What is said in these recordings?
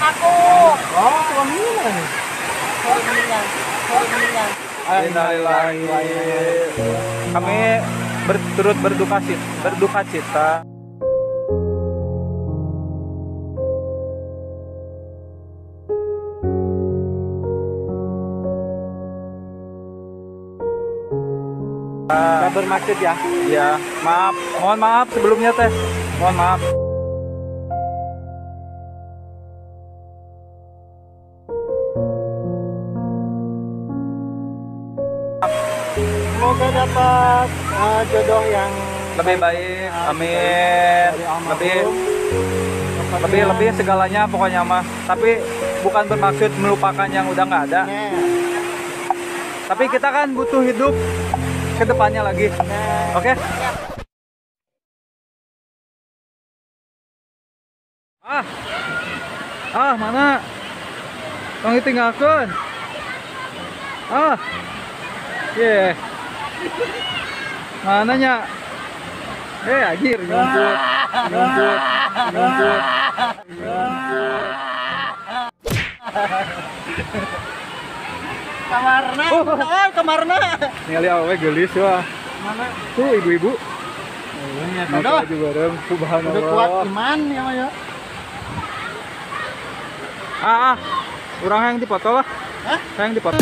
aku. Oh, suaminya. Suaminya. Suaminya. Innalillahi. Kami berturut berduka cita. Gak bermaksud ya? Ya, maaf. Mohon maaf sebelumnya teh. Mohon maaf. Semoga dapat jodoh yang lebih baik. Amin. Lebih segalanya pokoknya mah. Tapi bukan bermaksud melupakan yang udah nggak ada. Tapi kita kan butuh hidup ke depannya lagi. Oke? Okay? Ah, mana? Tong ditinggalkeun. Ah. Yeah. Mananya? Anjir, nyumput. Nyumput. Nyumput. Nyumput. Kamarna, oh, kamarna. Ningali awewe geulis wah. Mana? Tuh ibu-ibu. Aduh, bareng subhanallah. Udah kuat iman ya mah ya. Ah. Urang yang dipoto lah. Hah? Yang dipoto.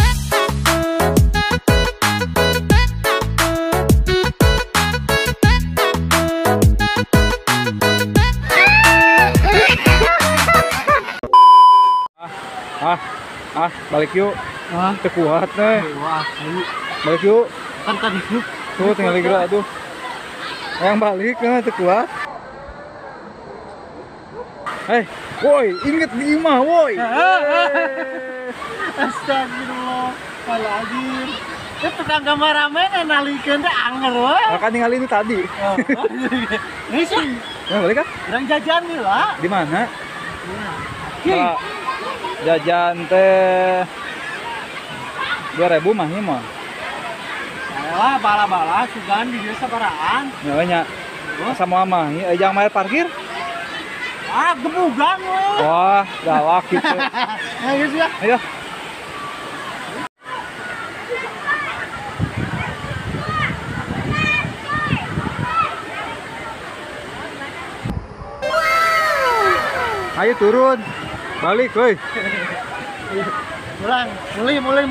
Balik yuk. Ah, teu kuat nih. Wah, ayo. Balik yuk. Kan tadi yuk. Tuh tinggal gerak tuh. Yang balik teu kuat. Woi, inget di imah, woi. Astagfirullahaladzim. Itu tukang kameramen nalikeun teh anger we. Makan ningali ini tadi. Oh. Ini sih. Ya, balik kan? Urang jajan nih lah. Di mana? Ya. Jajan teh 2000 mah ieu mah. Ayolah bala-bala sugan di dieu sabaraan. Nya nya. Sama mah jangan main parkir. Ah, gebugan we. Wah, galak gitu. Ayo geus ya. Ayo. Ayo turun. Balik, woi. Pulang, mulai.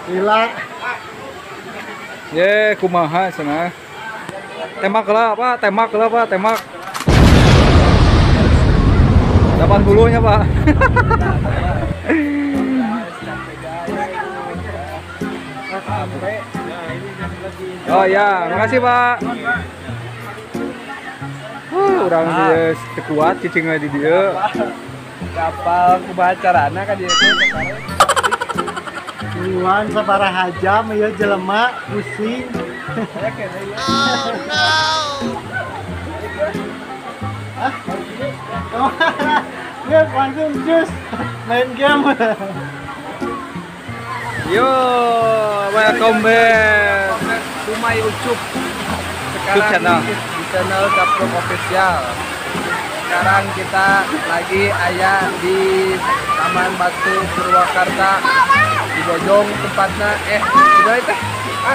Gila. Ye, kumaha cenah. Tembak lah, Pak. Tembak lah, Pak. Tembak. 80-nya, Pak. Oh ya, makasih, Pak. Urang dia kuat cicing di dia. Kapal kumaha carana ka dieu teh. Iwan sabaraha jam ieu jelema pusing. Oh no. Hah? Ya langsung cus main game. Yo, welcome back to my YouTube. Sekarang di channel Capruk Official. Sekarang kita lagi aya di Taman Batu Purwakarta di Bojong tempatnya. Sudah itu?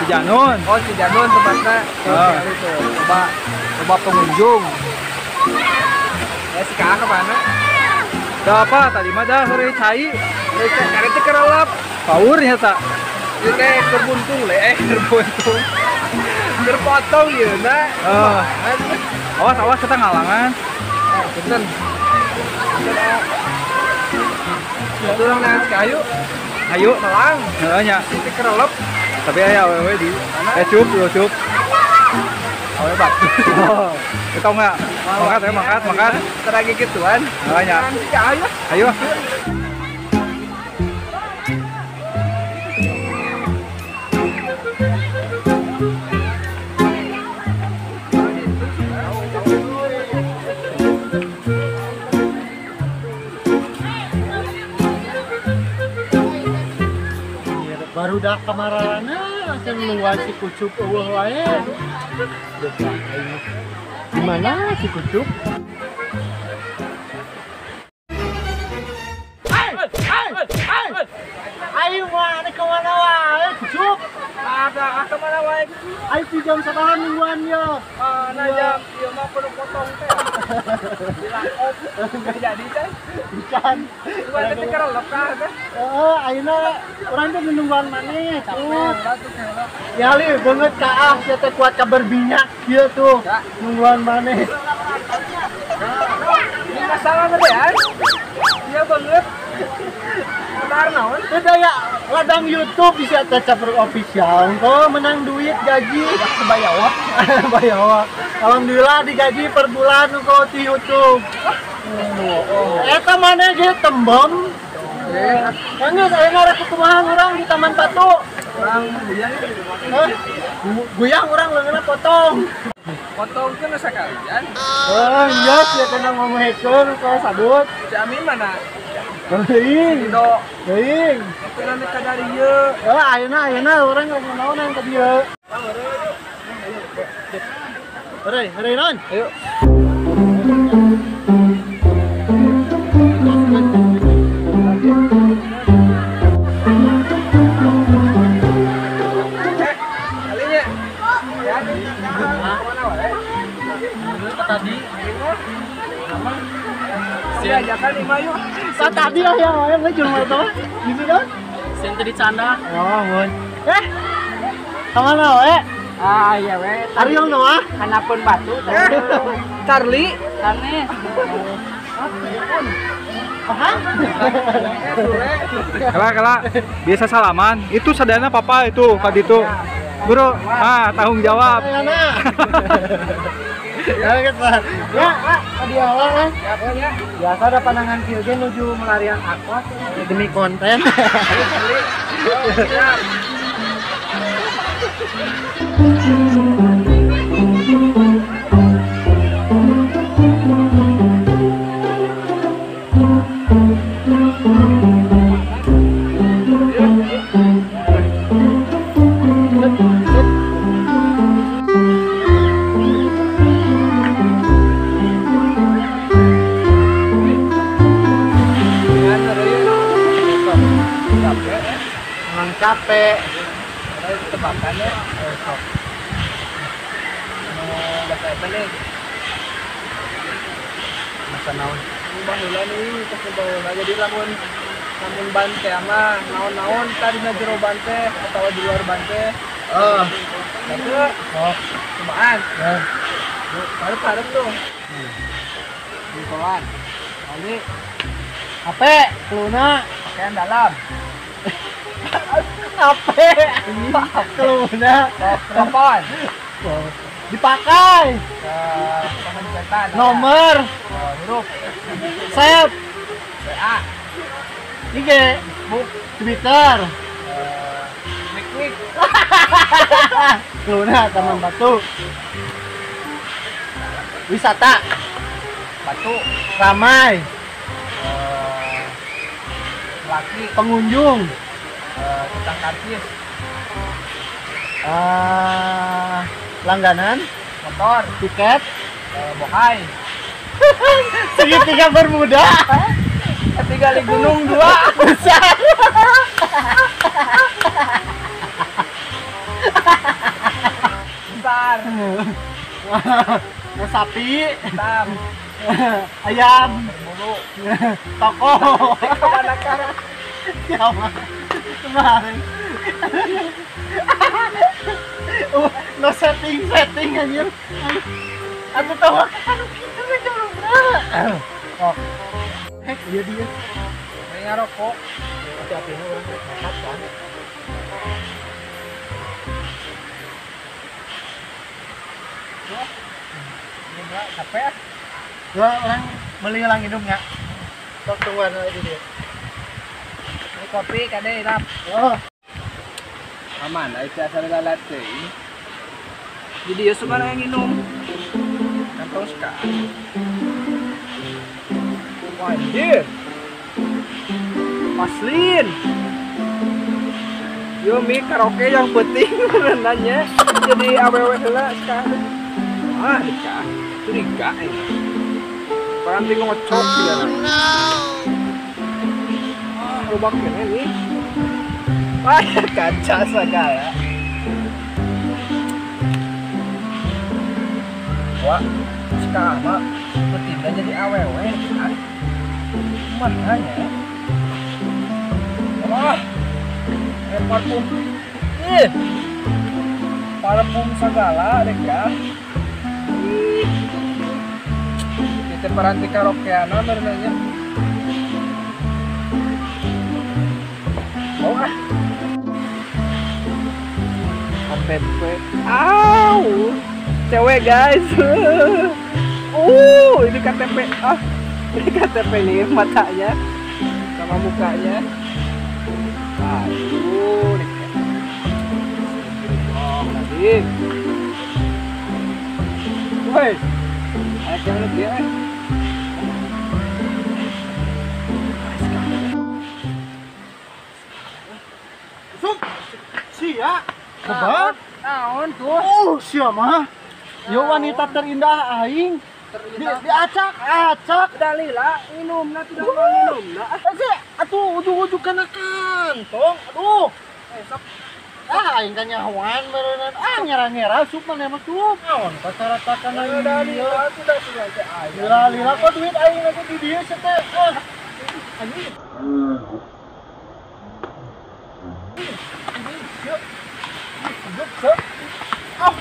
Cijanun. Oh, Cijanun tempatnya. Oh. Itu. Coba pengunjung. Ya si Kak kemana? Dah apa tadi mah dah sore cai. Karena itu kerelap. Paurnya tak. Itu teh kerbuntung le, kerbuntung. Terpotong ya, nak. Awas, awas kita ngalangan. Punten. Itu orang nahan kayu. Ayo melang. Heeh nya. Itu kerelep. Tapi aya awewe di. Cup, cup. Awewe batu. Kita enggak. Makan, ayo makan, makan. Teragi gituan. Heeh nya. Ayo. Ayo. Baru dah kamarana, acan luas si kucup eueuh wae. Duh, aing. Di mana si Kucup? Ayo mana kemana wae Kucup? Ada kemana wae? Ayo pinjam sabahan mingguan yo. Mana jam? Ieu mah perlu potong teh. Dilakop. Enggak jadi teh. Bukan. Cuman teh kerelep kah teh. Heeh, ayeuna urang teh nungguan maneh. Ya li beungeut kaah sia teh kuat kabar minyak kieu tuh. Nungguan maneh. Ini masalah teh ya. Iya banget. Bentar naon? Udah ya, ladang YouTube bisa teh capruk official. Kok menang duit gaji bayawak. Bayawak. Alhamdulillah digaji per bulan kok di YouTube. Eta maneh ge tembem. Enggeus ayeuna rek kumaha urang di Taman Batu. Urang guyang. Guyang urang leungeunna potong. Potong keun sakalian. Oh, iya sia kena ngomekeun ka sadut. Jamin mana? Geuing. Geuing. Itu nanti ka dieu. Heuh, ayeuna urang rek naonan ka dieu. Heureuy, heureuy naon? Ayo. Kalinya. Ya, tadi ajakan lima yuk. Sa tadi lah ya, yang cuma itu. Gitu kan? Sen tadi canda. Oh, mun. Kemana we? Ah, iya we. Ariel Noah. Hanapun batu. Charlie. Sanes. Kala biasa salaman. Itu sadayana papa itu tadi itu. Bro, tanggung jawab. Ya, tadi awal kan. Biasa ada pandangan kieu ge nuju melarian aqua demi konten. Emang capek. Tebakannya mau baca apa nih? Masa naon? Baheula nih, tos baheula. Jadi lamun ban teh mah naon-naon tadi na jero ban teh atawa di luar ban teh. Oh. Itu. Oh, cobaan. Ya. Parep-parep tuh. Di kolan. Kali HP, keluna, pakaian dalam. HP, keluna, telepon, dipakai, pemencetan, nomor, huruf, save, WA, IG, Twitter, klik-klik, keluna, Taman Batu, wisata, batu, ramai, laki, pengunjung, tukang karcis, langganan, motor, tiket, bohai, segitiga bermuda, ketiga di gunung dua, besar, besar, sapi, hitam, ayam, bulu, toko, kebanyakan, siapa? Kemarin no setting anjir. Aku tahu kan gitu aja bro. Oh. Hek iya dia. Main ngarokok. Hati-hatinya orang nekat kan. Wah. Ini bro, capek. Gua orang beli lang hidungnya. Tok tungguan aja dia. Kopi kade irap. Oh. Aman, ai asal lalat teh. Jadi ya semua yang minum. Kantong sekali. Anjir. Paslin. Yo mi karaoke yang penting nanya. Jadi awewe heula sekarang. Ah, dikah. Curiga ini. Paranti ngocok dia. Ah, lubang kene nih. Wah, kaca segala. Wah, sekarang mah betina jadi awewe kan. Makanya. Wah, parfum. Ih. Parfum segala deh ya. Ih. Kita paranti karaokeana berenanya. Oh ah. KTP. Au. Cewek guys. Ini KTP. Ah, ini KTP nih matanya sama mukanya. Aduh, oh, lagi. Woi, ayo lagi ya. Sup, sia, kebat. Naon tuh? Oh, sia mah. Yo wanita terindah aing. Diacak-acak. Dalila minumna tidak mau minumna. Eh, atuh ujug-ujug kana kantong. Aduh. Sok. Ah, aing ka nyahoan meureunnan. Ah, ngera-ngera sup maneh mah sup. Naon rata-rata kana ieu. Dalila tidak sengaja aing. Lila-lila kok duit aing lagi di dieu sia teh. Ah. Anjing. Anjing, sieu. Goblok, sieu. Ah.